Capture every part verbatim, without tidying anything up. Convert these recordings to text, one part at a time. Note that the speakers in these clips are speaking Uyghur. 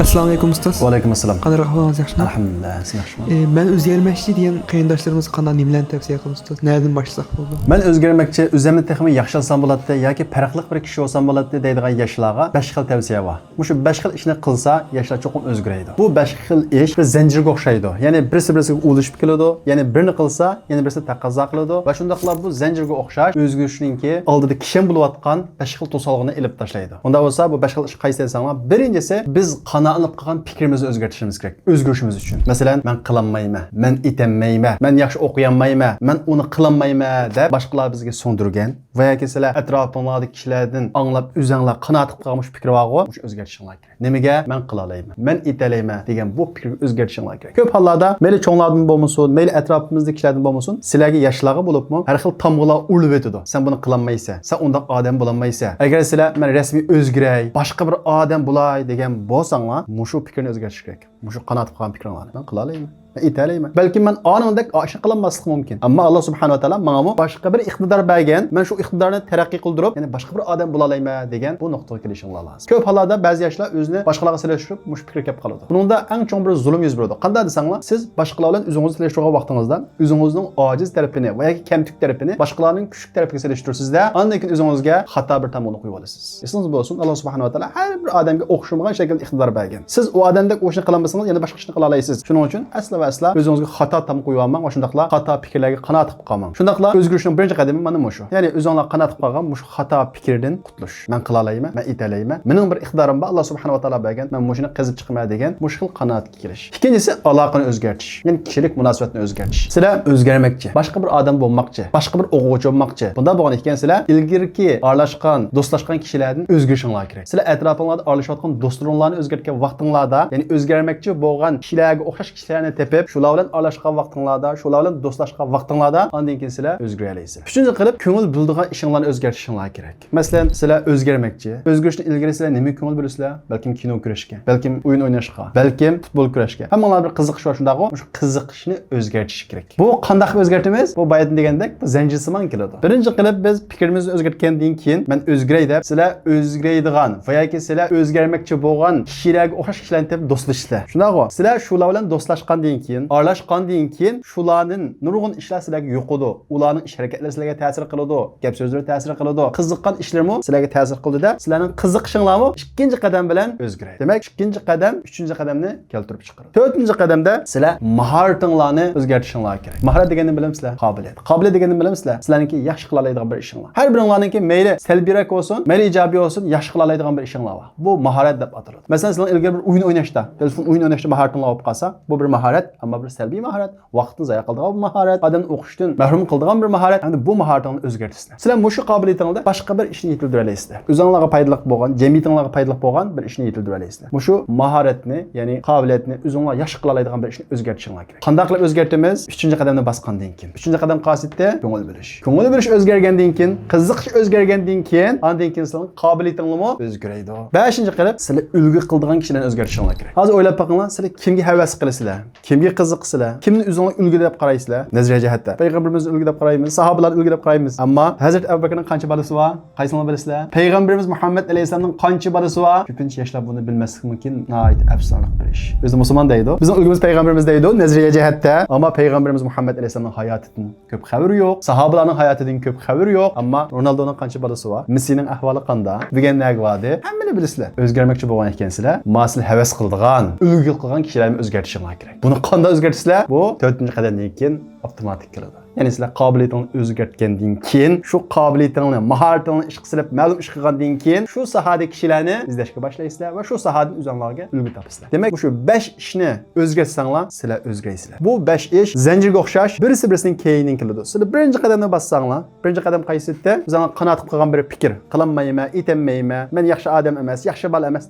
ئەسسالامۇ ئەلەيكۇم ئۇستاز. ۋەئەلەيكۇم ئەسسالام. قانداق ئەھۋالىڭىز، ياخشىمۇ؟ ئەلھەمدۇلىللا، سىز ياخشىمۇ؟ ئى، مەن ئۆزگەرمەكچى دېگەن قېرىنداشلىرىمىزغا قانداق نېمىلەرنى تەۋسىيە قىلىمىز ئۇستاز؟ نەدىن باشلىساق بولىدۇ؟ مەن ئۆزگەرمەكچى، ئۆزۈمنى تېخىمۇ ياخشى ئالسام بولاتتى ياكى پەرقلىق بىر كىشى بولسام بولاتتى دەيدىغان ياشلارغا بەش خىل تەۋسىيە بار. مۇشۇ بەش خىل ئىشنى قىلسا ياشلار چوقۇم ئۆزگىرەيدۇ. بۇ بەش خىل ئىش بىر زەنجىرگە ئوخشايدۇ. يەنى بىرسى بىرسىگە ئۇلىشىپ كېلىدۇ. يەنى بىرنى قىلسا يەنە بىرسى تەقەززا قىلىدۇ. ۋە شۇنداقلا بۇ زەنجىرگە ئوخشاش ئۆزگىرىشنىڭكى ئالدىدا كىشەن بولۇۋاتقان بەش خىل توسالغۇنى ئېلىپ تاشلايدۇ. ئۇنداق بولسا بۇ بەش خىل ئىش قايسى دېسەڭلار، بىرىنچىسى بىز قانائەتلىنىپ قالغان پىكرىمىزنى ئۆزگەرتىشىمىز كېرەك. ئۆزگىرىشىمىز ئۈچۈن. مەسىلەن، مەن قىلالمايمەن، مەن ئېتەلمەيمەن، مەن ياخشى ئوقۇيالمايمەن، مەن ئۇنى قىلالمايمەن دەپ باشقىلار بىزگە سۇڭدۇرگەن ۋە ياكى سىلەر ئەتراپىڭلاردىكى كىشىلەردىن ئاڭلاپ ئۆزەڭلار قانائەت قىلىپ قالغان مۇشۇ پىكىر بارغۇ، مۇشۇ ئۆزگەرتىشىڭلار كېرەك. نېمىگە؟ مەن قىلالايمەن، مەن ئېتەلەيمەن دېگەن بۇ پىكىرگە ئۆزگەرتىشىڭلار كېرەك. كۆپ ھاللاردا مەيلى چوڭلاردىن بولمىسۇن، مەيلى ئەتراپىمىزدىكى كىشىلەردىن بولمىسۇن، سىلەرگە ياشلارغا بولۇپمۇ ھەر خىل تامغىلار ئۇرۇلۇۋېتىدۇ. سەن بۇنى قىلالمايسەن، سەن ئۇنداق ئادەم بولالمايسەن. ئەگەر سىلەر مەن رەسمىي ئۆزگىرەي، باشقا بىر ئادەم بولاي دېگەن بولساڭلار، مۇشۇ پىكىرنى ئۆزگەرتىش كېرەك. مۇشۇ قانائەت قىلغان پىكرىڭلارنى. مەن قىلالايمەن، مەن ئېتەلەيمەن. بەلكىم مەن ئانىڭدەك ئاشۇنى قىلالماسلىقىم مۇمكىن. ئەمما ئاللا سۇبھانەھۇ ۋە تائالا ماڭىمۇ باشقا بىر ئىقتىدار بەرگەن. مەن شۇ ئىقتىدارنى تەرەققىي قىلدۇرۇپ، يەنى باشقا بىر ئادەم بولالايمەن دېگەن بۇ نۇقتىغا كېلىشىڭلار لازىم. كۆپ ھاللاردا بەزى ياشلار ئۆزىنى باشقىلارغا سېلىشتۇرۇپ مۇشۇ پىكىر كەپ قالىدۇ. بۇنىڭدا ئەڭ چوڭ بىر زۇلۇم يۈز بېرىدۇ. قانداق دېسەڭلار، سىز باشقىلار بىلەن ئۆزىڭىزنى سېلىشتۇرغان ۋاقتىڭىزدا ئۆزىڭىزنىڭ ئاجىز تەرىپىنى ۋە ياكى كەمتۈك تەرىپىنى باشقىلارنىڭ كۈچلۈك تەرىپىگە سېلىشتۇرىسىز-دە، ئاندىن كېيىن ئۆزىڭىزگە خاتا بىر تامغىنى قويۇۋالىسىز. ئېسىڭىزدە بولسۇن، ئاللا سۇبھانەھۇ ۋە تائالا ھەر بىر ئادەمگە ئوخشىمىغان شەكىلدە ئىقتىدار بەرگەن. سىز ئۇ ئادەمدەك ئۇ ئىشنى قىلالمىسىڭىز، يەنە باشقا ئىشنى قىلالايسىز. شۇنىڭ ئۈچۈن ئەسلا ۋە ئەسلا ئۆزىڭىزگە خاتا تامغا قويۇۋالماڭ ۋە شۇنداقلا خاتا پىكىرلەرگە قانائەت قىلىپ قالماڭ. شۇنداقلا ئۆزگىرىشنىڭ بىرىنچى قەدىمى مانا مۇشۇ. يەنى ئۆزۈڭلار قانائەت قىلىپ قالغان مۇشۇ خاتا پىكىردىن قۇتۇلۇش. مەن قىلالايمەن، مەن ئېتەلەيمەن، مېنىڭ بىر ئىقتىدارىم بار، ئاللا سۇبھانەھۇ ۋە تائالا بەرگەن، مەن مۇشۇنى قېزىپ چىقىمەن دېگەن مۇشۇ خىل قانائەتكە كېلىش. ئىككىنچىسى، ئالاقىنى ئۆزگەرتىش، يەنى كىشىلىك مۇناسىۋەتنى ئۆزگەرتىش. سىلەر ئۆزگەرمەكچى، باشقا بىر ئادەم بولماقچى، باشقا بىر ئوقۇغۇچى بولماقچى. بۇنداق بولغان ئىكەن، سىلەر ئىلگىرىكى ئارىلاشقان، دوستلاشقان كىشىلەردىن ئۆزگىرىشىڭلار كېرەك. سىلەر ئەتراپىڭلاردا ئارىلىشىۋاتقان دوستلىرىڭلارنى ئۆزگەرتكەن ۋاقتىڭلاردا، يەنى ئۆزگەرمەكچى بولغان كىشىلەرگە ئوخشاش كىشىلەرنى تېپىپ، شۇلار بىلەن ئارىلاشقان ۋاقتىڭلاردا، شۇلار بىلەن دوستلاشقان ۋاقتىڭلاردا، ئاندىن كېيىن سىلەر ئۆزگىرەلەيسىلەر. ئۈچىنچى قىلىپ، كۆڭۈل بۆلىدىغان ئىشىڭلارنى ئۆزگەرتىشىڭلار كېرەك. مەسىلەن، سىلەر ئۆزگەرمەكچى. ئۆزگىرىشتىن ئىلگىرى سىلەر نېمىگە كۆڭۈل بۆلىسىلەر؟ بەلكىم كىنو كۆرۈشكە، بەلكىم ئويۇن ئويناشقا، بەلكىم پۇتبول كۆرۈشكە. ھەممىڭلاردا بىر قىزىقىش بار، شۇنداقغۇ؟ مۇشۇ قىزىقىشنى ئۆزگەرتىش كېرەك. بۇ قانداق ئۆزگەرتىمىز؟ بۇ بايىتىن دېگەندەك زەنجىرسىمان كېلىدۇ. بىرىنچى قىلىپ بىز پىكرىمىزنى ئۆزگەرتكەندىن كېيىن، مەن ئۆزگىرەي دەپ، سىلەر ئۆزگىرەيدىغان ۋە ياكى سىلەر ئۆزگەرمەكچى بولغان كىشىلەرگە ئوخشاش كىشىلەرنى تېپىپ دوستلىشىسىلەر. شۇنداقغۇ؟ سىلەر شۇلار بىلەن دوستلاشقاندىن كېيىن، ئارىلاشقاندىن كېيىن، شۇلاردىن نۇرغۇن ئىشلار سىلەرگە يۇقىدۇ. ئۇلارنىڭ ئىش ھەرىكەتلىرى سىلەرگە تەسىر قىلىدۇ. گەپ سۆزلىرى تەسىر قىلىدۇ. قىزىققان ئىشلىرىمۇ سىلەرگە تەسىر قىلىدۇ-دە، سىلەرنىڭ قىزىقىشىڭلارمۇ ئىككىنچى قەدەم بىلەن ئۆزگىرەيدۇ. دېمەك، ئىككىنچى قەدەم ئۈچىنچى قەدەمنى كەلتۈرۈپ چىقىرىدۇ. تۆتىنچى قەدەمدە سىلەر ماھارىتىڭلارنى ئۆزگەرتىشىڭلار كېرەك. ماھارەت دېگەننى بىلىمىسىلەر؟ قابىلىيەت. قابىلىيەت دېگەننى بىلىمىسىلەر؟ سىلەرنىڭكى ياخشى قىلالايدىغان بىر ئىشىڭلار. ھەر بىرىڭلارنىڭكى مەيلى سەلبىيرەك بولسۇن، مەيلى ئىجابىي بولسۇن، ياخشى قىلالايدىغان بىر ئىشىڭلار بار. بۇ ماھارەت دەپ ئاتىلىدۇ. مەسىلەن، سىلەر ئىلگىرى بىر ئويۇن ئويناشتا، تېلېفون ئويۇن ئويناشتا ماھارىتىڭلار بولۇپ قالسا، بۇ بىر ماھارەت، ئەمما بىر سەلبىي ماھارەت. ۋاقىتنى زايە قىلىدىغان بىر ماھارەت، ئادەمنى ئوقۇشتىن مەھرۇم قىلىدىغان بىر ماھارەت. ئەمدى بۇ ماھارىتىڭنى ئۆزگەرتىسىلەر. سىلەر مۇشۇ قابىلىيىتىڭلار باشقا بىر ئىشنى يېتىلدۈرەلەيسىلەر. ئۆزۈڭلارغا پايدىلىق بولغان، جەمئىيىتىڭلارغا پايدىلىق بولغان بىر ئىشنى يېتىلدۈرەلەيسىلەر. مۇشۇ ماھارەتنى، يەنى قابىلىيەتنى ئۆزۈڭلار ياخشى قىلالايدىغان بىر ئىشنى ئۆزگەرتىشىڭلار كېرەك. قانداق قىلىپ ئۆزگەرتىمىز؟ ئۈچىنچى قەدەمنى باسقاندىن كېيىن. ئۈچىنچى قەدەم قايسى؟ كۆڭۈل بۆلۈش. كۆڭۈل بۆلۈش ئۆزگەرگەندىن كېيىن، قىزىقىش ئۆزگەرگەندىن كېيىن، ئاندىن كېيىن سىلەرنىڭ قابىلىيىتىڭلارمۇ ئۆزگىرەيدۇ. بەشىنچى قىلىپ، سىلەر ئۈلگە قىلىدىغان كىشىلەرنى ئۆزگەرتىشىڭلار كېرەك. ھازىر ئويلاپ بېقىڭلار، سىلەر كىمگە ھەۋەس قىلىسىلەر؟ كىمگە قىزىقىسىلەر؟ كىمنى ئۆزۈڭلار ئۈلگە دەپ قارايسىلەر؟ نەزەرىيە جەھەتتە پەيغەمبىرىمىزنى ئۈلگە دەپ قارايمىز، ساھابىلارنى ئۈلگە دەپ قارايمىز. ئەمما ھەزرىتى ئەبۇ بەكرىنىڭ قانچە بالىسى بار؟ قايسىڭلار بىلىسىلەر؟ پەيغەمبىرىمىز مۇھەممەد ئەلەيھىسسالامنىڭ قانچە بالىسى بار؟ كۆپىنچە ياشلار بۇنى بىلمەسلىكى مۇمكىن. ناھايىتى ئەپسۇسلىنارلىق بىر ئىش. ئۆزى مۇسۇلمان دەيدۇ. بىزنىڭ ئۈلگىمىز پەيغەمبىرىمىز دەيدۇ، نەزەرىيە جەھەتتە. ئەمما پەيغەمبىرىمىز مۇھەممەد ئەلەيھىسسالامنىڭ ھاياتىدىن كۆپ خەۋىرى يوق. ساھابىلارنىڭ ھاياتىدىن كۆپ خەۋىرى يوق. ئەمما رونالدونىڭ قانچە بالىسى بار؟ مېسسىنىڭ ئەھۋالى قانداق؟ دېگەنلەرگە باردى. ھەممىنى بىلىسىلەر. ئۆزگەرمەكچى بولغان ئىكەنسىلەر. ما سىلەر ھەۋەس قىلىدىغان، ئۈلگە قىلغان كىشىلەرنى ئۆزگەرتىشىڭلار كېرەك. بۇنى قانداق ئۆزگەرتىسىلەر؟ بۇ تۆتىنچى قەدەمدىن كېيىن ئاپتوماتىك كېلىدۇ. يەنى سىلەر قابىلىيىتىڭنى ئۆزگەرتكەندىن كېيىن، شۇ قابىلىيىتىڭنى، ماھارىتىڭنى ئىشقا سېلىپ، مەلۇم ئىش قىلغاندىن كېيىن، شۇ ساھەدىكى كىشىلەرنى ئىزدەشكە باشلايسىلەر ۋە شۇ ساھەدىن ئۆزۈڭلارغا ئۈلگە تاپىسىلەر. دېمەك، مۇشۇ بەش ئىشنى ئۆزگەرتسەڭلار، سىلەر ئۆزگىرەيسىلەر. بۇ بەش ئىش زەنجىرگە ئوخشاش، بىرسى بىرسىنىڭ كەينىدىن كېلىدۇ. سىلەر بىرىنچى قەدەمنى باسساڭلار، بىرىنچى قەدەم قايسى دېسە، ئۆزۈڭلار قانائەت قىلىپ قالغان بىر پىكىر، قىلالمايمەن، ئېتەلمەيمەن، مەن ياخشى ئادەم ئەمەس، ياخشى بالا ئەمەس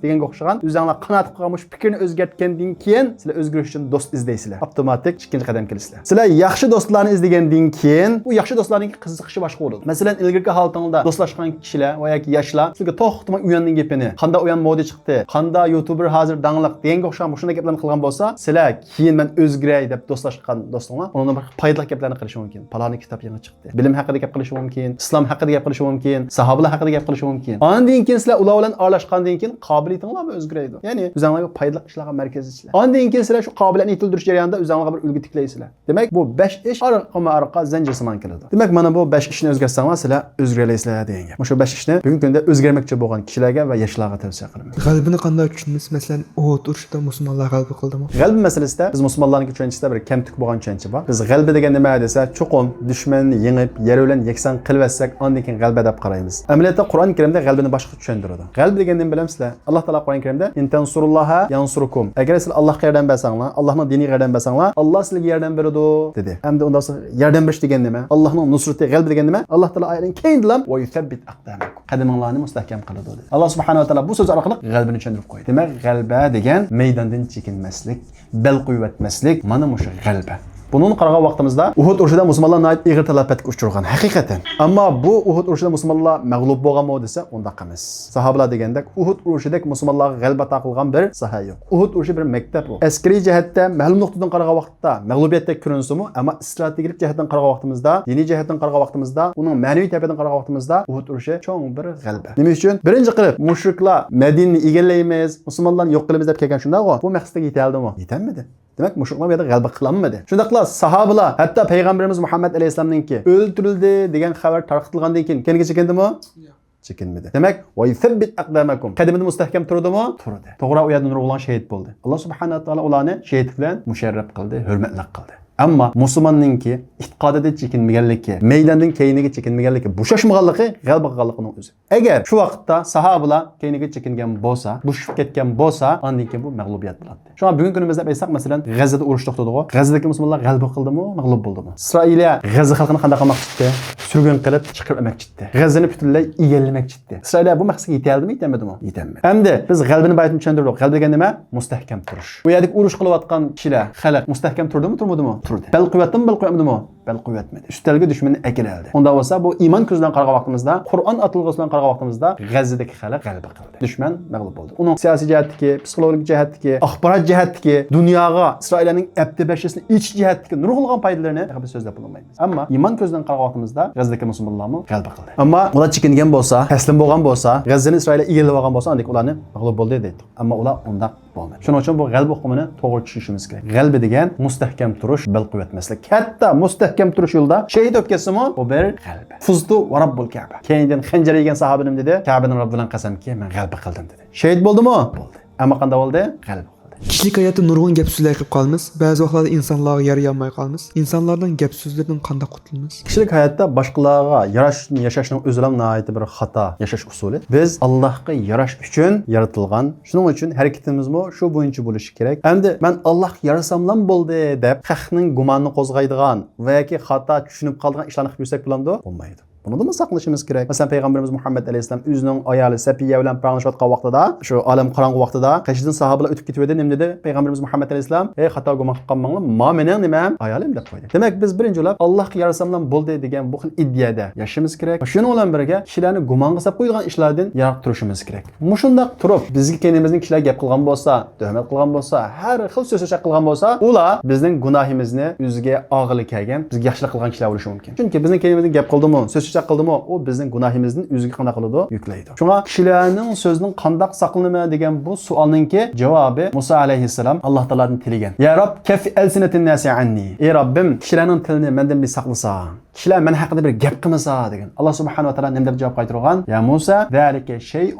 دېگەنگە ئوخشىغان، ئۆزۈڭلار قانائەت قىلىپ قالغان مۇشۇ پىكىرنى ئۆزگەرتكەندىن كېيىن، سىلەر ئۆزگىرىش ئۈچۈن دوست ئىزدەيسىلەر. ئاپتوماتىك ئىككىنچى قەدەمگە كېلىسىلەر. سىلەر ياخشى دوستلارنى ئىزدىگەندىن كېيىن بۇ ياخشى دوستلارنىڭ قىزىقىشى باشقا بولىدۇ. مەسىلەن، ئىلگىرىكى ھالىتىڭدا دوستلاشقان كىشىلەر ۋە ياكى ياشلار سىزگە توختىماي ئۇياننىڭ گېپىنى، قاندا ئۇيان مودا چىقتى، قاندا يۇتۇبېر ھازىر داڭلىق دېگەنگە ئوخشىغان مۇشۇنداق گەپلەرنى قىلغان بولسا، سىلەر كېيىن مەن ئۆزگىرەي دەپ دوستلاشقان دوستۇڭلار ئۇنىڭدىن بىر پايدىلىق گەپلەرنى قىلىشى مۇمكىن. پالانى كىتاب يېڭى چىقتى، بىلىم ھەققىدە گەپ قىلىشى مۇمكىن، ئىسلام ھەققىدە گەپ قىلىشى مۇمكىن، ساھابىلار ھەققىدە گەپ قىلىشى مۇمكىن. ئاندىن كېيىن سىلەر ئۇلار بىلەن ئارىلاشقاندىن كېيىن قابىلىيىتىڭلارمۇ ئۆزگىرەيدۇ. يەنى ئۆزۈڭلارغا پايدىلىق ئىشلارغا مەركەزلىشىسىلەر. ئاندىن كېيىن سىلەر شۇ قابىلىيەتنى يېتىلدۈرۈش جەريانىدا ئۆزۈڭلارغا بىر ئۈلگە تىكلەيسىلەر. دېمەك، بۇ بەش ئىش ئارقىمۇ ئارقا زەنجىرسىمان كېلىدۇ. دېمەك، مانا بۇ بەش ئىشنى ئۆزگەرتسەڭلار، سىلەر ئۆزگىرەلەيسىلەر دېگەن گەپ. مۇشۇ بەش ئىشنى بۈگۈنكى كۈندە ئۆزگەرمەكچى بولغان كىشىلەرگە ۋە ياشلارغا تەۋسىيە قىلىمەن. غەلىبىنى قانداق چۈشىنىمىز؟ مەسىلەن، ئۇھۇد ئۇرۇشىدا مۇسۇلمانلار غەلىبە قىلدىمۇ؟ غەلىبە مەسىلىسىدە بىز مۇسۇلمانلارنىڭ چۈشەنچىسىدە بىر كەمتۈك بولغان چۈشەنچە بار. بىز غەلىبە دېگەن نېمە دېسە، چوقۇم دۈشمەننى يېڭىپ، يەر بىلەن يەكسان قىلىۋەتسەك، ئاندىن كېيىن غەلىبە دەپ قارايمىز. ئەمەلىيەتتە قۇرئان كەرىمدە غەلىبىنى باشقا چۈشەندۈرىدۇ. غەلىبە دېگەن نېمە بىلەمسىلەر؟ ئاللا تائالا قۇرئان كەرىمدە، «ئىن تەنسۇرۇللاھا يەنسۇركۇم.» ئەگەر سىلەر ئاللاھقا ياردەم بەرسەڭلار، ئاللانىڭ دىنىغا ياردەم بەرسەڭلار، ئاللا سىلەرگە ياردەم بېرىدۇ، دېدى. ئەمدى ئۇنداق بولسا ياردەم بېرىش دېگەن نېمە؟ ئاللانىڭ نۇسرىتى، غەلىبە دېگەن نېمە؟ ئاللا تائالا ئايەتنىڭ كەينىدىلا، «ۋە يۇسەببىت ئەقدامەكۇم.» قەدىمىڭلارنى مۇستەھكەم قىلىدۇ، دېدى. ئاللا سۇبھانەھۇ ۋە تائالا بۇ سۆز ئارقىلىق غەلىبىنى چۈشەندۈرۈپ قويدى. دېمەك، غەلىبە دېگەن مەيداندىن چېكىنمەسلىك، بەل قويۇۋەتمەسلىك، مانا مۇشۇ غەلىبە. بۇنىڭغا قارىغان ۋاقتىمىزدا ئۇھۇد ئۇرۇشىدا مۇسۇلمانلار ناھايىتى ئېغىر تالاپەتكە ئۇچرىغان، ھەقىقەتەن. ئەمما بۇ ئۇھۇد ئۇرۇشىدا مۇسۇلمانلار مەغلۇپ بولغانمۇ دېسە، ئۇنداق ئەمەس. ساھابىلار دېگەندەك، ئۇھۇد ئۇرۇشىدەك مۇسۇلمانلارغا غەلىبە ئاتا قىلغان بىر ساھە يوق. ئۇھۇد ئۇرۇشى بىر مەكتەپ ئۇ. ئەسكىرىي جەھەتتە، مەلۇم نۇقتىدىن قارىغان ۋاقىتتا مەغلۇبىيەتتەك كۆرۈنسىمۇ، ئەمما ئىستراتېگىيەلىك جەھەتتىن قارىغان ۋاقتىمىزدا، دىنىي جەھەتتىن قارىغان ۋاقتىمىزدا، ئۇنىڭ مەنىۋى تەرىپىدىن قارىغان ۋاقتىمىزدا ئۇھۇد ئۇرۇشى چوڭ بىر غەلىبە. نېمە ئۈچۈن؟ بىرىنچى قىلىپ، مۇشرىكلار مەدىنىنى ئىگىلەيمىز، مۇسۇلمانلارنى يوق قىلىمىز دەپ كەلگەن، شۇنداقغۇ؟ بۇ مەقسەتكە يېتەلدىمۇ؟ يېتەلمىدى. دېمەك، مۇشرىكلار بۇ يەردە غەلىبە قىلالمىدى. شۇنداقلا ساھابىلار، ھەتتا پەيغەمبىرىمىز مۇھەممەد ئەلەيھىسسالامنىڭكى ئۆلتۈرۈلدى دېگەن خەۋەر تارقىتىلغاندىن كېيىن كەينىگە چېكىندىمۇ؟ ياق. چېكىنمىدى. دېمەك، «ۋە يۇسەببىت ئەقدامەكۇم.» قەدىمىدە مۇستەھكەم تۇردىمۇ؟ تۇردى. توغرا، ئۇ يەردە نۇرغۇنلىغان شېھىت بولدى. ئاللا سۇبھانەھۇ ۋە تائالا ئۇلارنى شېھىت بىلەن مۇشەررەپ قىلدى، ھۆرمەتلىك قىلدى. ئەمما مۇسۇلماننىڭكى ئېتىقادىدىن چېكىنمىگەنلىكى، مەيداندىن كەينىگە چېكىنمىگەنلىكى، بوشاشمىغانلىقى غەلىبە قىلغانلىقىنىڭ ئۆزى. ئەگەر شۇ ۋاقىتتا ساھابىلار كەينىگە چېكىنگەن بولسا، بوشىشىپ كەتكەن بولسا، ئاندىن كېيىن بۇ مەغلۇبىيەت بولاتتى. شۇڭا بۈگۈنكى كۈنىمىزدە ئېيتساق، مەسىلەن، غەززىدە ئۇرۇش توختىدىغۇ. غەززىدىكى مۇسۇلمانلار غەلىبە قىلدىمۇ، مەغلۇپ بولدىمۇ؟ ئىسرائىلىيە غەززە خەلقىنى قانداق قىلماقچى ئىدى؟ سۈرگۈن قىلىپ چىقىرىپ ئەمەكچى ئىدى. غەززىنى پۈتۈنلەي ئىگىلىمەكچى ئىدى. ئىسرائىلىيە بۇ مەقسەتكە يېتەلدىمۇ، يېتەلمىدىمۇ؟ يېتەلمىدى. ئەمدى بىز غەلىبىنى بايىتىپ چۈشەندۈردۇق. غەلىبە دېگەن نېمە؟ مۇستەھكەم تۇرۇش. ئۇ يەردىكى ئۇرۇش قىلىۋاتقان كىشىلەر، خەلق مۇستەھكەم تۇردىمۇ، تۇرمىدىمۇ؟ تۇردى. بەل قويۇۋەتتىمۇ، بەل قويمىدىمۇ؟ بەل قويۇۋەتمىدى. ئۈستەلگە دۈشمەننى ئەكىرەلدى. ئۇنداق بولسا، بۇ ئىمان كۆزى بىلەن قارىغان ۋاقتىمىزدا، قۇرئان ئاتالغۇسى بىلەن قارىغان ۋاقتىمىزدا، غەززىدىكى خەلق غەلىبە قىلدى. دۈشمەن مەغلۇپ بولدى. ئۇنىڭ سىياسىي جەھەتتىكى، پسىخولوگىك جەھەتتىكى، ئاخبارات جەھەتتىكى، دۇنياغا ئىسرائىلىيەنىڭ ئەپتى بەشىسىنى ئېچىش جەھەتتىكى نۇرغۇنلىغان پايدىلىرىنى ھەققىدە سۆزلەپ بولالمايمىز. ئەمما ئىمان كۆزى بىلەن قارىغان ۋاقتىمىزدا، غەززىدىكى مۇسۇلمانلارمۇ غەلىبە قىلدى. ئەمما ئۇلار چېكىنگەن بولسا، تەسلىم بولغان بولسا، غەززىنى ئىسرائىل ئىگىلىۋالغان بولسا، ئاندىن كېيىن ئۇلارنى مەغلۇپ بولدى دەيتتۇق. ئەمما ئۇلار ئۇنداق بولمىدى. شۇنىڭ ئۈچۈن بۇ غەلىبە ئۇقۇمىنى توغرا چۈشىنىشىمىز كېرەك. غەلىبە دېگەن مۇستەھكەم تۇرۇش، بەل قويۇۋەتمەسلىك. ھەتتا مۇستەھكەم تۇرۇش يولىدا شېھىت بولۇپ كەتسىمۇ، بۇ بىر غەلىبە. فۇزتۇ ۋە رەببۇل كەبە. كەينىدىن خەنجەر يېگەن ساھابە نېمە دېدى؟ كەبىنىڭ رەببى بىلەن قەسەمكى، مەن غەلىبە قىلدىم، دېدى. شېھىت بولدىمۇ؟ بولدى. ئەمما قانداق بولدى؟ غەلىبە قىلدى. كىشىلىك ھاياتتا نۇرغۇن گەپ سۆزلەر قىلىپ قالىمىز. بەزى ۋاقىتلاردا ئىنسانلارغا يارىيالماي قالىمىز. ئىنسانلارنىڭ گەپ سۆزلىرىدىن قانداق قۇتۇلىمىز؟ كىشىلىك ھاياتتا باشقىلارغا ياراش ئۈچۈن ياشاشنىڭ ئۆزىلا ناھايىتى بىر خاتا ياشاش ئۇسۇلى. بىز ئاللاھقا ياراش ئۈچۈن يارىتىلغان. شۇنىڭ ئۈچۈن ھەرىكىتىمىزمۇ شۇ بويىچە بولۇشى كېرەك. ئەمدى مەن ئاللاھقا يارىساملا بولدى دەپ خەقنىڭ گۇمانىنى قوزغايدىغان ۋە ياكى خاتا چۈشىنىپ قالىدىغان ئىشلارنى قىلىپ يۈرسەك بولامدۇ؟ بولمايدۇ. بۇنىڭدىنمۇ ساقلىنىشىمىز كېرەك. مەسىلەن، پەيغەمبىرىمىز مۇھەممەد ئەلەيھىسسالام ئۆزىنىڭ ئايالى سەپىيە بىلەن پاراڭلىشىۋاتقان ۋاقتىدا، شۇ ئالەم قاراڭغۇ ۋاقتىدا، قېشىدىن ساھابىلار ئۆتۈپ كېتىۋىدى. نېمە دېدى پەيغەمبىرىمىز مۇھەممەد ئەلەيھىسسالام؟ «ئەي، خاتا گۇمان قىلىپ قالماڭلار، ما مېنىڭ نېمەم؟ ئايالىم» دەپ قويدى. دېمەك، بىز بىرىنچى بولۇپ، «ئاللاھقا يارىساملا بولدى» دېگەن بۇ خىل ئىدىيەدە ياشىشىمىز كېرەك. شۇنىڭ بىلەن بىرگە، كىشىلەرنى گۇمانغا سېلىپ قويىدىغان ئىشلاردىن يىراق تۇرۇشىمىز كېرەك. مۇشۇنداق تۇرۇپ، بىزگە كەينىمىزدىن كىشىلەر گەپ قىلغان بولسا، تۆھمەت قىلغان بولسا، ھەر خىل سۆز-چۆچەك قىلغان بولسا، ئۇلار بىزنىڭ گۇناھىمىزنى ئۆزىگە ئالغىلى كەلگەن، بىزگە ياخشىلىق قىلغان كىشىلەر بولۇشى مۇمكىن. چۈنكى بىزنىڭ كەينىمىزدىن گەپ قىلدىمۇ، سۆز-چۆچەك قىلدىمۇ، ئۇ بىزنىڭ گۇناھىمىزدىن ئۆزىگە قانداق قىلىدۇ؟ يۈكلەيدۇ. شۇڭا كىشىلەرنىڭ سۆزىدىن قانداق ساقلىنىمەن دېگەن بۇ سوئالنىڭكى جاۋابى مۇسا ئەلەيھىسسالام ئاللا تائالادىن تىلىگەن. «يا رب، كف ألسنة الناس عني.» «ئەي رەببىم، كىشىلەرنىڭ تىلىنى مەندىن بىر ساقلىساڭ.» كىشىلەر مەن ھەققىدە بىر گەپ قىلمىسا دېگەن. ئاللا سۇبھانەھۇ ۋە تائالا نېمە دەپ جاۋاب قايتۇرغان؟ يا مۇسا، ذلك شيء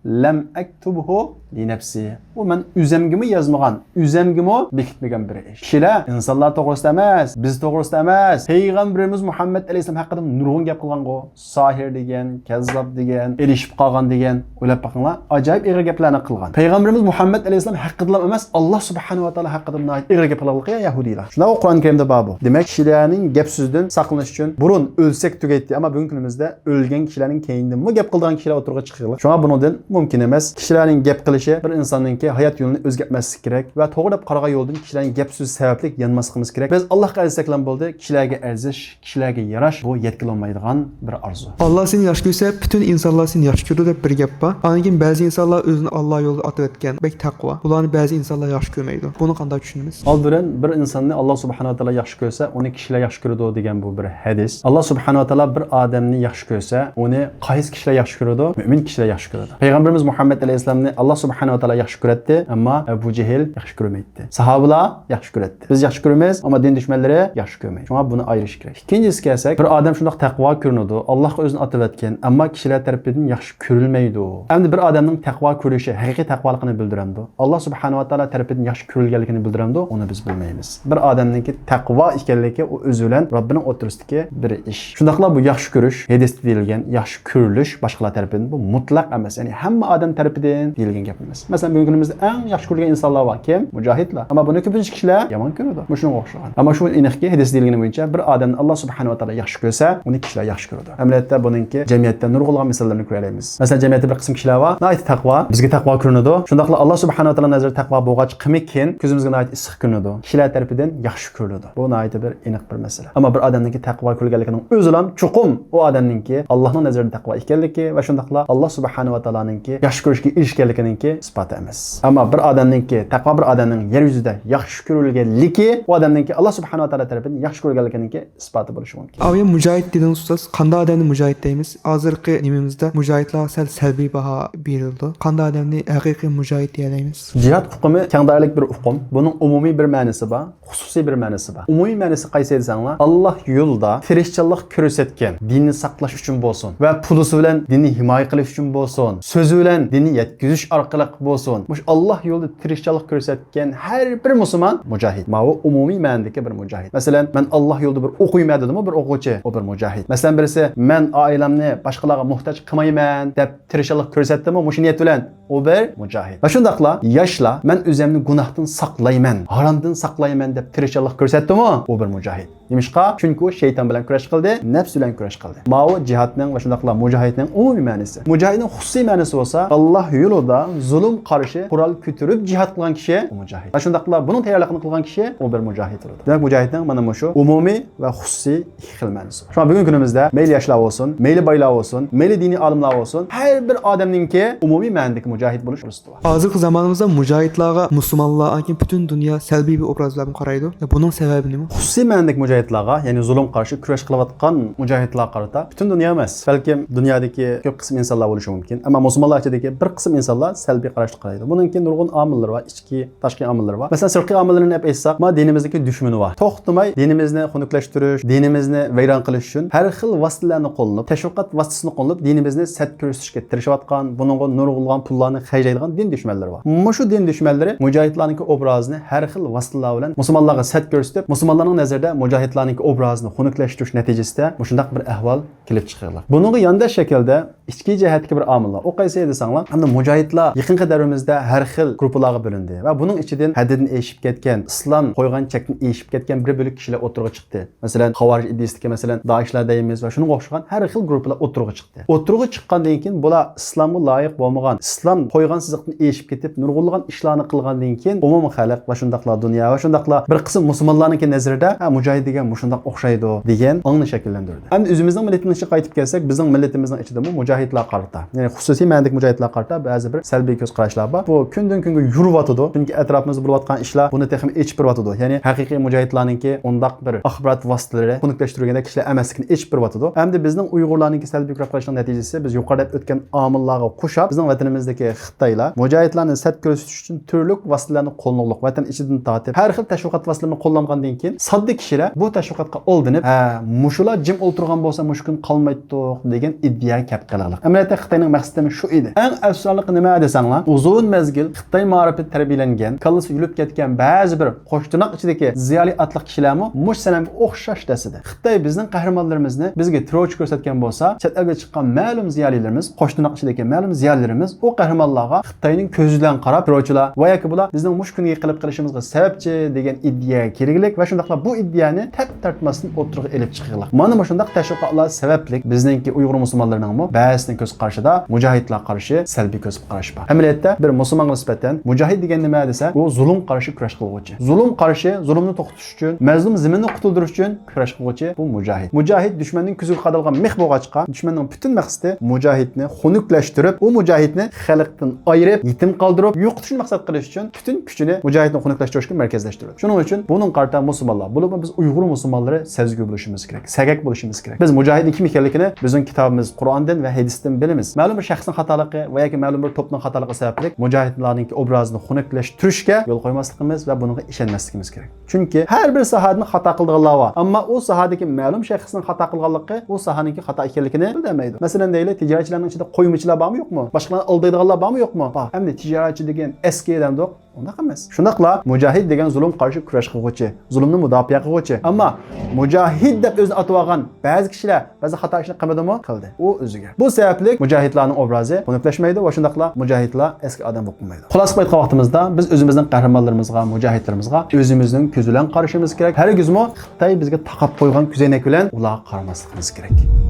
لم أكتبه لنفسي. بۇ مەن ئۆزەمگىمۇ يازمىغان، ئۆزەمگىمۇ بېكىتمىگەن بىر ئىش. كىشىلەر ئىنسانلار توغرىسىدا ئەمەس، بىز توغرىسىدا ئەمەس، پەيغەمبىرىمىز مۇھەممەد ئەلەيھىسسالام ھەققىدە نۇرغۇن گەپ قىلغانغۇ. ساھىر دېگەن، كەززاب دېگەن، ئېلىشىپ قالغان دېگەن. ئويلاپ بېقىڭلار، ئاجايىپ ئېغىر گەپلەرنى قىلغان. پەيغەمبىرىمىز مۇھەممەد ئەلەيھىسسالام ھەققىدىلا ئەمەس، ئاللا سۇبھانەھۇ ۋە تائالا ھەققىدە ناھايىتى ئېغىر گەپ قىلغانلىقى يەھۇدىيلار. شۇنداق قۇرئان كەرىمدە بار بۇ. دېمەك، كىشىلەرنىڭ گەپ سۆزىدىن ساقلىنىش ئۈچۈن بۇرۇن ئۆلسەك تۈگەيتتى، ئەمما بۈگۈنكى كۈنىمىزدە ئۆلگەن كىشىلەرنىڭ كەينىدىنمۇ گەپ قىلىدىغان كىشىلەر ئوتتۇرىغا چىقىرلىق. شۇڭا بۇنىڭدىن مۇمكىن ئەمەس. كىشىلەرنىڭ گەپ قىلىشى بىر ئىنساننىڭكى ھايات يولىنى ئۆزگەرتمەسلىكى كېرەك ۋە توغرا دەپ قارىغان يولدىن كىشىلەرنىڭ گەپ سۆزى سەۋەبلىك يانماسلىقىمىز كېرەك. بىز ئاللاھقا ئەگىشسەكلا بولدى، كىشىلەرگە ئەگىشىش، كىشىلەرگە ياراش، بۇ يەتكىلى بولمايدىغان بىر ئارزۇ. ئاللا سېنى ياخشى كۆرسە، پۈتۈن ئىنسانلار سېنى ياخشى كۆرىدۇ دەپ بىر گەپ بار. ئاندىن كېيىن بەزى ئىنسانلار ئۆزىنى ئاللا يولىدا ئاتىۋەتكەن، بەك تەقۋا. بۇلارنى بەزى ئىنسانلار ياخشى كۆرمەيدۇ. بۇنى قانداق چۈشىنىمىز؟ ئالدى بىلەن بىر ئىنساننى ئاللا سۇبھانەھۇ ۋە تائالا ياخشى كۆرسە، ئۇنى كىشىلەر ياخشى كۆرىدۇ دېگەن بۇ بىر ھەدىس. ئاللا سۇبھانەھۇ ۋە تائالا بىر ئادەمنى ياخشى كۆرسە، ئۇنى قايسى كىشىلەر ياخشى كۆرىدۇ؟ مۆمىن كىشىلەر ياخشى كۆرىدۇ. پەيغەمبىرىمىز مۇھەممەد ئەلەيھىسسالامنى ئاللا سۇبھانەھۇ ۋە تائالا ياخشى كۆرەتتى، ئەمما ئەبۇ جەھىل ياخشى كۆرمەيتتى. ساھابىلار ياخشى كۆرەتتى. بىز ياخشى كۆرىمىز، ئەمما دىن دۈشمەنلىرى ياخشى كۆرمەيدۇ. شۇڭا بۇنى ئايرىش كېرەك. ئىككىنچىسىگە كەلسەك، بىر ئادەم شۇنداق تەقۋا كۆرۈنىدۇ، ئاللاھقا ئۆزىنى ئاتىۋەتكەن، ئەمما كىشىلەر تەرىپىدىن ياخشى كۆرۈلمەيدۇ. ئەمدى بىر ئادەمنىڭ تەقۋا كۆرۈشى ھەقىقىي تەقۋالىقىنى بىلدۈرەمدۇ؟ ئاللا سۇبھانەھۇ ۋە تائالا تەرىپىدىن ياخشى كۆرۈلگەنلىكىنى بىلدۈرەمدۇ؟ ئۇنى بىز بىلمەيمىز. بىر ئادەمنىڭكى تەقۋا ئىكەنلىكى ئۇ ئۆزى بىلەن رەببىنىڭ ئوتتۇرىسىدىكى بىر ئىش. شۇنداقلا بۇ ياخشى كۆرۈش، ھەدىستە دېيىلگەن ياخشى كۆرۈلۈش باشقىلار تەرىپىدىن، بۇ مۇتلەق ئەمەس، يەنى ھەممە ئادەم تەرىپىدىن دېيىلگەن گەپ ئەمەس. مەسىلەن، بۈگۈنكى كۈنىمىزدە ئەڭ ياخشى كۆرۈلگەن ئىنسانلار بار. كىم؟ مۇجاھىدلار. ئەمما بۇنى كۆپىنچە كىشىلەر يامان كۆرىدۇ. مۇشۇنىڭغا ئوخشىغان. ئەمما شۇ ئېنىقكى، ھەدىستە دېيىلگىنى بويىچە، بىر ئادەمنى ئاللا سۇبھانەھۇ ۋە تائالا ياخشى كۆرسە، ئۇنى كىشىلەر ياخشى كۆرىدۇ. ئەمەلىيەتتە بۇنىڭكى جەمئىيەتتە نۇرغۇنلىغان مىساللىرىنى كۆرەلەيمىز. مەسىلەن، جەمئىيەتتە بىر قىسىم كىشىلەر بار، ناھايىتى تەقۋا، بىزگە تەقۋا كۆرۈنىدۇ. شۇنداقلا ئاللا سۇبھانەھۇ ۋە تائالا نەزىرىدە تەقۋا بولغاچقىمىكىن، كۆزىمىزگە ناھايىتى ئىسسىق كۆرۈنىدۇ. كىشىلەر تەرىپىدىن ياخشى كۆرۈلىدۇ. بۇ ناھايىتى بىر ئېنىق بىر مەسىلە. ئەمما بىر ئادەمنىڭكى تەقۋا كۆرگەنلىكىنىڭ ئۆزىلا چوقۇم ئۇ ئادەمنىڭكى ئاللانىڭ نەزىرىدە تەقۋا ئىكەنلىكى ۋە شۇنداقلا ئاللا سۇبھانەھۇ ۋە تائالانىڭكى ياخشى كۆرۈشكە ئېرىشكەنلىكىنىڭكى ئىسپاتى ئەمەس. ئەمما بىر ئادەمنىڭكى، تەقۋا بىر ئادەمنىڭ يەر يۈزىدە ياخشى كۆرۈلگەنلىكى ئۇ ئادەمنىڭكى ئاللا سۇبھانەھۇ ۋە تائالا تەرىپىدىن ياخشى كۆرگەنلىكىنىڭكى ئىسپاتى بولۇشى مۇمكىن. ئاۋۇ يەنە مۇجاھىد دېدىڭىز ئۇستاز. قانداق ئادەمنى مۇجاھىد دەيمىز؟ ھازىرقى نېمىمىزدە مۇجاھىدلارغا سەل سەلبىي باھا بېرىلىدۇ. قانداق ئادەمنى ھەقىقىي مۇجاھىد دېيەلەيمىز؟ جىھاد ئۇقۇمى كەڭ دائىرىلىك بىر ئۇقۇم. بۇنىڭ ئومۇمىي بىر مەنىسى بار، خۇسۇسىي بىر مەنىسى بار. ئومۇمىي مەنىسى قايسى دېسەڭلار، ئاللا يولىدا تىرىشچانلىق كۆرسەتكەن، دىننى ساقلاش ئۈچۈن بولسۇن ۋە پۇلىسى بىلەن دىننى ھىمايە قىلىش ئۈچۈن بولسۇن، سۆزى بىلەن دىننى يەتكۈزۈش ئارقىلىق بولسۇن، مۇشۇ ئاللا يولىدا تىرىشچانلىق كۆرسەتكەن ھەر بىر مۇسۇلمان مۇجاھىد. ماۋۇ ئومۇمىي مەنىدىكى بىر مۇجاھىد. مەسىلەن، مەن ئاللا يولىدا بىر ئوقۇيمەن دېدىمۇ بىر ئوقۇغۇچى، ئۇ بىر مۇجاھىد. مەسىلەن، بىرسى، مەن ئائىلەمنى باشقىلارغا موھتاج قىلمايمەن دەپ تىرىشچانلىق كۆرسەتتىمۇ مۇشۇ نىيەت بىلەن، ئۇ بىر مۇجاھىد. ۋە شۇنداقلا ياشلار، مەن ئۆزۈمنى گۇناھتىن ساقلايمەن، ھارامدىن ساقلايمەن دەپ تىرىشچانلىق كۆرسەتتىمۇ، ئۇ بىر مۇجاھىد. نېمىشقا؟ چۈنكى ئۇ شەيتان بىلەن كۈرەش قىلدى، نەپس بىلەن كۈرەش قىلدى. ماۋۇ جىھادنىڭ ۋە شۇنداقلا مۇجاھىدنىڭ ئومۇمىي مەنىسى. مۇجاھىدنىڭ خۇسۇسىي مەنىسى بولسا، ئاللا يولىدا زۇلۇم قارشى قورال كۆتۈرۈپ جىھاد قىلغان كىشى ئۇ مۇجاھىد. ۋە شۇنداقلا بۇنىڭ تەييارلىقىنى قىلغان كىشى ئۇ بىر مۇجاھىد بولىدۇ. دېمەك، مۇجاھىدنىڭ مانا مۇشۇ ئومۇمىي ۋە خۇسۇسىي ئىككى خىل مەنىسى بار. شۇڭا بۈگۈنكى كۈنىمىزدە مەيلى ياشلار بولسۇن، مەيلى بايلار بولسۇن، مەيلى دىنىي ئالىملار بولسۇن، ھەر بىر ئادەمنىڭكى ئومۇمىي مەنىدىكى مۇجاھىد بولۇش پۇرسىتى بار. ھازىرقى زامانىمىزدا مۇجاھىدلارغا مۇسۇلمانلار، ئاندىن پۈتۈن دۇنيا سەلبىي بىر ئوبراز بىلەن قارايدۇ. بۇنىڭ سەۋەبى نېمە؟ خۇسۇسىي مەنىدىكى مۇجاھىدلارغا، يەنى زۇلۇم قارشى كۈرەش قىلىۋاتقان مۇجاھىدلارغا قارىتا پۈتۈن دۇنيا ئەمەس، بەلكىم دۇنيادىكى كۆپ قىسىم ئىنسانلار بولۇشى مۇمكىن، ئەمما مۇسۇلمانلار ئىچىدىكى بىر قىسىم ئىنسانلار سەلبىي قاراشتا قارايدۇ. بۇنىڭكى نۇرغۇن ئامىللىرى بار، ئىچكى تاشقى ئامىللىرى بار. مەسىلەن، سىرتقى ئامىللىرىنى دەپ ئېيتساق، ما دىنىمىزدىكى دۈشمىنى بار. توختىماي دىنىمىزنى خۇنۈكلەشتۈرۈش، دىنىمىزنى ۋەيران قىلىش ئۈچۈن ھەر خىل ۋاسىتىلەرنى قوللىنىپ، تەشۋىقات ۋاسىتىسىنى قوللىنىپ، دىنىمىزنى سەت كۆرسىتىشكە تىرىشىۋاتقان، بۇنىڭغا نۇرغۇنلىغان پۇللارنى خەجلەيدىغان دىن دۈشمەنلىرى بار. مۇشۇ دىن دۈشمەنلىرى مۇجاھىدلارنىڭكى ئوبرازىنى ھەر خىل ۋاسىتىلەر بىلەن مۇسۇلمانلارغا سەت كۆرسىتىپ، مۇسۇلمانلارنىڭ نەزىرىدە مۇجاھىدلارنىڭكى ئوبرازىنى خۇنۈكلەشتۈرۈش نەتىجىسىدە مۇشۇنداق بىر ئەھۋال كېلىپ چىقىرلىق. بۇنىڭغا يانداش شەكىلدە ئىچكى جەھەتتىكى بىر ئامىللار. ئۇ قايسى دېسەڭلار، ئەمدى مۇجاھىدلار يېقىنقى دەۋرىمىزدە ھەر خىل گۇرۇپپىلارغا بۆلۈندى ۋە بۇنىڭ ئىچىدىن ھەددىدىن ئېشىپ كەتكەن، ئىسلام قويغان چەكتىن ئېشىپ كەتكەن بىر بۆلەك كىشىلەر ئوتتۇرىغا چىقتى. مەسىلەن، خاۋارىج ئىدىيىسىدىكى، مەسىلەن، دائىشلار دەيمىز ۋە شۇنىڭغا ئوخشىغان ھەر خىل گۇرۇپپىلار ئوتتۇرىغا چىقتى. ئوتتۇرىغا چىققاندىن كېيىن بۇلار ئىسلامغا لايىق بولمىغان، ئىسلام قويغان سىزىقتىن ئېشىپ كېتىپ، نۇرغۇنلىغان ئىشلارنى قىلغاندىن كېيىن، ئومۇمىي خەلق ۋە شۇنداقلا دۇنيا ۋە شۇنداقلا بىر قىسىم مۇسۇلمانلارنىڭكى نەزىرىدە، ھە، مۇجاھىد دېگەن مۇشۇنداق ئوخشايدۇ دېگەن ئاڭنى شەكىللەندۈردى. ئەمدى ئۆزىمىزنىڭ مىللىتىنىڭ ئىچىگە قايتىپ كەلسەك، بىزنىڭ مىللىتىمىزنىڭ ئىچىدىمۇ مۇجاھىدلارغا قارىتا، يەنى خۇسۇسىي مەنىدىكى مۇجاھىدلارغا قارىتا بەزى بىر سەلبىي كۆز قاراشلار بار. بۇ كۈندىن-كۈنگە يورۇۋاتىدۇ. چۈنكى ئەتراپىمىزدا بولۇۋاتقان ئىشلار بۇنى تېخىمۇ ئېچىپ بېرىۋاتىدۇ. يەنى ھەقىقىي مۇجاھىدلارنىڭكى ئۇنداق بىر ئاخبارات ۋاسىتىلىرى، خۇنۈكلەشتۈرگەندەك كىشىلەر ئەمەسلىكىنى ئېچىپ بېرىۋاتىدۇ. ئەمدى بىزنىڭ ئۇيغۇرلارنىڭكى سەلبىي كۆز قاراشنىڭ نەتىجىسى، بىز يۇقىرىدا ئۆتكەن ئامىللارغا قوشاپ، بىزنىڭ ۋەتىنىمىزدىكى خىتايلار مۇجاھىدلارنى سەت كۆرسىتىش ئۈچۈن تۈرلۈك ۋاسىتىلەرنى قوللىنىقلىق، ۋەتەن ئىچىدىن تارتىپ، ھەر خىل تەشۋىقات ۋاسىتىلىرىنى قوللانغاندىن كېيىن، ساددا كىشىلەر بۇ تەشۋىقاتقا ئالدىنىپ، ھە، مۇشۇلار جىم ئولتۇرغان بولسا، مۇشۇ كۈن قالمايتتۇق دېگەن ئىدىيەگە كەپ قېلىڭلار. ئەمەلىيەتتە خىتاينىڭ مەقسىتىمۇ شۇ ئىدى. ئەڭ ئەپسۇسلىقى نېمە دېسەڭلار، ئۇزۇن مەزگىل خىتاي مائارىپىدا تەربىيەلەنگەن، كاللىسى يۈلۈپ كەتكەن بەزى بىر قوش تىرناق ئىچىدىكى زىيالىي ئاتلىق كىشىلەرمۇ مۇشۇ سەنەمگە ئوخشاش دەسىدى. خىتاي بىزنىڭ قەھرىمانلىرىمىزنى بىزگە تېررورچى كۆرسەتكەن بولسا، چەت ئەلگە چىققان مەلۇم زىيالىيلىرىمىز، قوش تىرناق ئىچىدىكى مەلۇم زىيالىيلىرىمىز ئۇ قەھرىمانلارغا خىتاينىڭ كۆزى بىلەن قاراپ، تېررورچىلار ۋە ياكى بۇلار بىزنىڭ مۇشۇ كۈنگە قېلىپ قېلىشىمىزغا سەۋەبچى دېگەن ئىدىيەگە كىرگىلىك ۋە شۇنداقلا بۇ ئىدىيەنى تەپ تارتماستىن ئوتتۇرىغا ئېلىپ چىقىغلىق. مانا مۇشۇنداق تەشۋىقاتلار سەۋەبلىك بىزنىڭكى ئۇيغۇر مۇسۇلمانلىرىنىڭمۇ بەزىسىنىڭ كۆز قارىشىدا مۇجاھىدلار قارشى سەلبىي كۆز قاراش بار. ئەمەلىيەتتە بىر مۇسۇلمانغا نىسبەتەن مۇجاھىد دېگەن نېمە دېسە، ئۇ زۇلۇم قارشى كۈرەش قىلغۇچى. زۇلۇم قارشى، زۇلۇمنى توختىتىش ئۈچۈن، مەزلۇم زېمىننى قۇتۇلدۇرۇش ئۈچۈن كۈرەش قىلغۇچى بۇ مۇجاھىد. مۇجاھىد دۈشمەننىڭ كۆزىگە قادالغان مىخ بولغاچقا، دۈشمەننىڭ پۈتۈن مەقسىتى مۇجاھىدنى خۇنۈكلەشتۈرۈپ، ئۇ مۇجاھىدنى خەلقتىن ئايرىپ، يېتىم قالدۇرۇپ، يوقىتىشنى مەقسەت قىلىش ئۈچۈن پۈتۈن كۈچىنى مۇجاھىدنى خۇنۈكلەشتۈرۈشكە مەركەزلەشتۈرىدۇ. شۇنىڭ ئۈچۈن بۇنىڭغا قارىتا مۇسۇلمانلار، بولۇپمۇ بىز ئۇيغۇر مۇسۇلمانلىرى سەزگۈر بولۇشىمىز كېرەك، سەگەك بولۇشىمىز كېرەك. بىز مۇجاھىدنىڭ كىم ئىكەنلىكىنى بىزنىڭ كىتابىمىز قۇرئاندىن ۋە ھەدىستىن بىلىمىز. مەلۇم بىر شەخسنىڭ خاتالىقى ۋە ياكى مەلۇم بىر توپنىڭ خاتالىقى سەۋەبلىك مۇجاھىدلارنىڭكى ئوبرازىنى خۇنۈكلەشتۈرۈشكە يول قويماسلىقىمىز ۋە بۇنىڭغا ئىشەنمەسلىكىمىز كېرەك. چۈنكى ھەر بىر ساھەدىن خاتا قىلىدىغانلار بار. ئەمما ئۇ ساھەدىكى مەلۇم شەخسنىڭ خاتا قىلغانلىقى ئۇ ساھەنىڭكى خاتا ئىكەنلىكىنى بىلدۈرمەيدۇ. مەسىلەن، دەيلى، تىجارەتچىلەرنىڭ ئىچىدە قويمىچىلار بارمۇ، يوقمۇ؟ باشقىلارنى ئالدايدىغانلار بارمۇ، يوقمۇ؟ بار. ئەمدى تىجارەتچى دېگەن ئەسكى دەمدۇق؟ ئۇنداق ئەمەس. شۇنداقلا مۇجاھىد دېگەن زۇلۇم قارشى كۈرەش قىلغۇچى، زۇلۇمنى مۇداپىئە قىلغۇچى. ئەمما مۇجاھىد دەپ ئۆزىنى ئاتىۋالغان بەزى كىشىلەر بەزى خاتا ئىشنى قىلمىدىمۇ؟ قىلدى. ئۇ ئۆزىگە. بۇ سەۋەبلىك مۇجاھىدلارنىڭ ئوبرازى خۇنۈكلەشمەيدۇ ۋە شۇنداقلا مۇجاھىدلار ئەسكى ئادەم بولۇپ قالمايدۇ. خۇلاسە قىلىپ ئېيتقان ۋاقتىمىزدا، بىز ئۆزىمىزنىڭ قەھرىمانلىرىمىزغا، مۇجاھىدلىرىمىزغا ئۆزىمىزنىڭ كۆزى بىلەن قارىشىمىز كېرەك. ھەرگىزمۇ خىتاي بىزگە تاقاپ قويغان كۆزەينەك بىلەن ئۇلارغا قارىماسلىقىمىز كېرەك.